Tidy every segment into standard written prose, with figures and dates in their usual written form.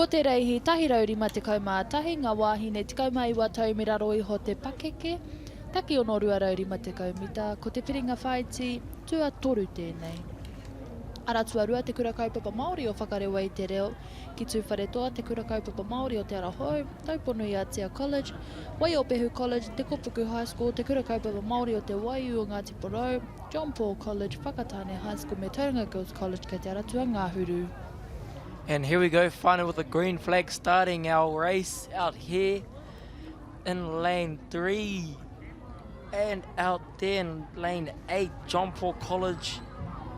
Ko te reihi 151 ngā wāhine 19 tau me raro iho te pakeke, takiono 250 mita, ko te whiringa whāiti tuatoru tēnei. Ara tuarua Te Kura Kaupapa Māori o Whakarewa i te Reo, ki Tūwharetoa, Te Kura Kaupapa Māori o Te Ara Hou, Tauponuiātea College, Waiopehu College, Te Kopuku High School, Te Kura Kaupapa Māori o Te Waiū o Ngāti Porou, John Paul College, Whakatāne High School me Tauranga Girls College kei Te Aratua Ngahuru. And here we go, finally with the green flag starting our race out here in lane 3 and out there in lane 8, John Paul College,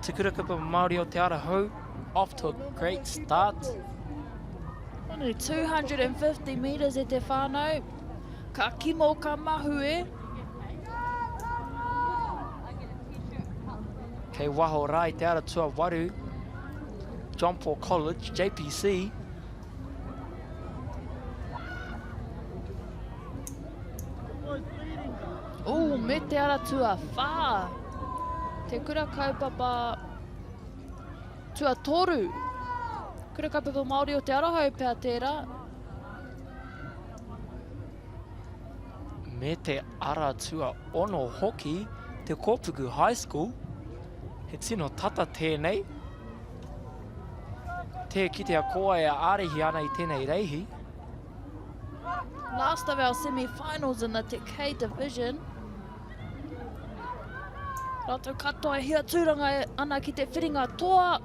Te Kura Kaupapa Māori o Te Ara Hou, off to a great start. Only 250 metres e te whānau. Ka kimo, ka mahue. Kei waho rā i te ara tuawaru, John Paul College, JPC. Ooh, me te ara tuawhā. Te kura kaupapa tuatoru. Kura kaupapa Māori o Te Arahau pea tērā. Me te ara tuaono hoki, Te Kōpuku High School. He tino tata tēnei. Tē kitea ko wai e ārahi ana i tēnei reihi. Last of our semi-finals in the Te K division. Rātou katoa e hia tūranga ana ki te whiringa toa.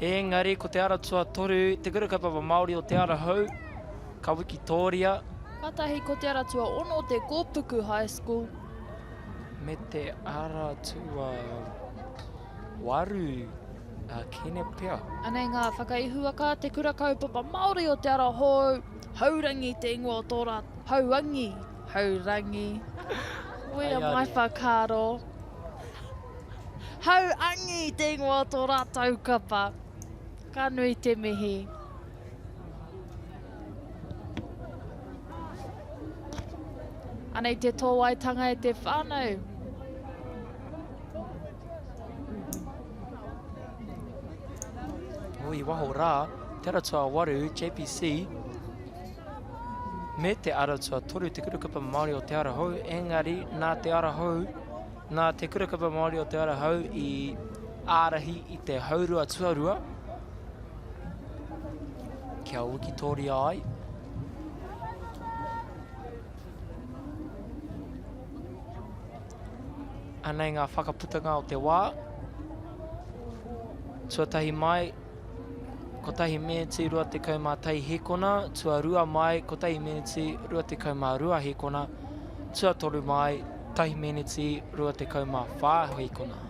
Engari ko te ara tuatoru, te kura kaupapa Māori o Te Ara Hou, ka wikitōria. Katahi ko te ara tuaono, te Kōpuku High School. Me te ara tuawaru, a Kene pea. Anei ngā whakaihuwaka, te kura kaupapa Māori o Te Ara Hou, Haurangi te ingoa o tō rā, Hauangi, Haurangi. Where my whakaaro. Hauangi te ingoa o tō rātou kapa. Ka nui te mihi. Anei te tōwaitanga e te whānau. O i waho rā, Te Ara Tuawaru, JPC, me Te Ara Tuatoru, Te Kura Kaupapa Māori o Te Ara Hou, engari nā Te Ara Hou, Nā Te Kura Kaupapa Māori o Te Ara Hou i ārahi i te haurua tuarua kia wikitōria ai. Anei ngā whakaputanga o te wā. Tuatahi mai, kotahi meneti 21 hēkona, tuarua mai, kotahi meneti 22 hēkona, tuatoru mai, tahi meneti 24 hēkona.